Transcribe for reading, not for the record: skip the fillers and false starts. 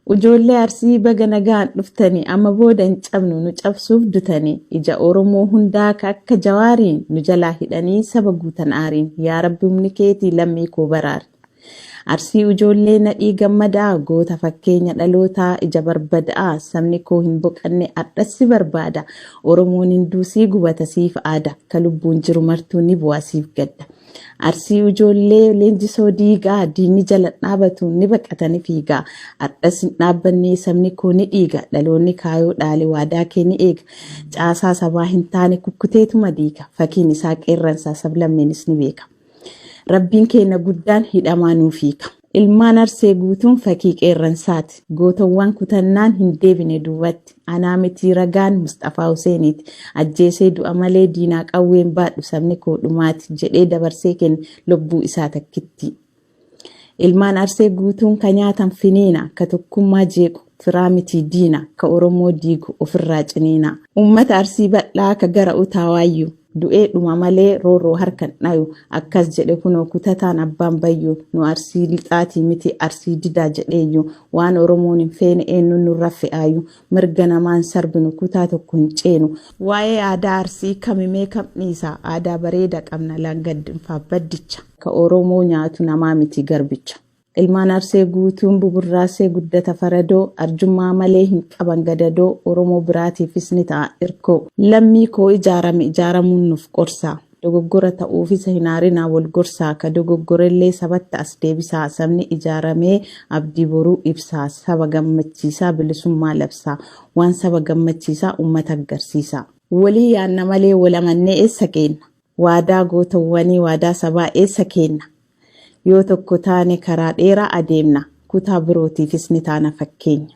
Ujoollee Arsii baga nagaan dhuftanii, amma booda hin cabnu, nu cabsuuf dutanii. Ija Oromoo hundaa ka akka Jawaariin nu jalaa hidhanii saba guutan aariin. Yaa Rabbi, humni keetii lammii koo baraari. Arsii ujoollee Nadhii Gammadaa, goota fakkeenya dhalootaa, ija barbadaa. Sabni koo hin boqanne, ardhas si barbaada. Oromoon hinduu sii gubata, siif aada. Ka lubbuun jiru martuu ni bu'a, siif gadda. Arsii ujoollee Leenjisoo Diigaa, diinni jala dhaabatu ni baqata, ni fiigaa. Ardhas hin dhaabbannee, sabni koo ni dhiiga. Dhaloonni kaayoo dhaale waadaa kee ni eega. Caasaa sabaa hin taane kukkuteetuma diiga. Fakiin isaa qeerransaa sablammiinis ni beeka. Rabbiin keenya guddaan hidhamaa nuuf hiika. Ilmaan Arsee guutuun fakii qeerransaati. Gootowwan kutannaan hin deebine duubatti. Anaa mitii, ragaan Musxafaa Huseeniiti. Ajjeesee du'a malee diinaa qawween baadhu, sabni koo dhumaati jedhee dabarsee kenne lubbuu isaa takkitti. Ilmaan Arsee guutuun ka nyaatan finiina, ka tokkummaa jeequ firaa mitii diina, ka Oromoo diigu ofirraa ciniina. Uummata Arsii bal'aa ka gara utaawaayyu, du'ee dhuma malee roorroo harkan dhayu, akkas jedhe kunoo kutataan abbaan bayyu. Nu Arsii Lixaatii miti, Arsii didaa jedheeyyu. Waan Oromoon hin feene eenyuun nurra fe'aayu? Mirga namaan sarbinu, kutaa tokko hin ceenu. Waa'ee aadaa Arsii kamimee kam dhiisa? Aadaa bareeda qabna, laangaddinfaaf baddicha. Ka Oromoo nyaatu namaa miti, garbicha. Ilmaan Arsee guutuun buburraasee guddata faradoo, arjummaa malee hin qaban gadadoo, Oromoo biraatiifis ni ta'a irkoo. Lammii koo, ijaarame ijaaramuun nuuf qorsaa. Dogoggora ta'uufisa hin aarinaa, wal gorsaa. Ka dogoggorellee sabatti as deebisaa. Sabni ijaaramee abdii boruu ibsaa. Saba gammachiisaa, bilisummaa labsaa. Waan saba gammachiisaa uummata agarsiisaa. Walii yaanna malee wal amannee eessa geenna? Waadaa gootowwanii, waadaa sabaa eessa keenna? Yoo tokko taane karaa dheeraa adeemna. Kutaa birootiifis ni taana fakkeenya.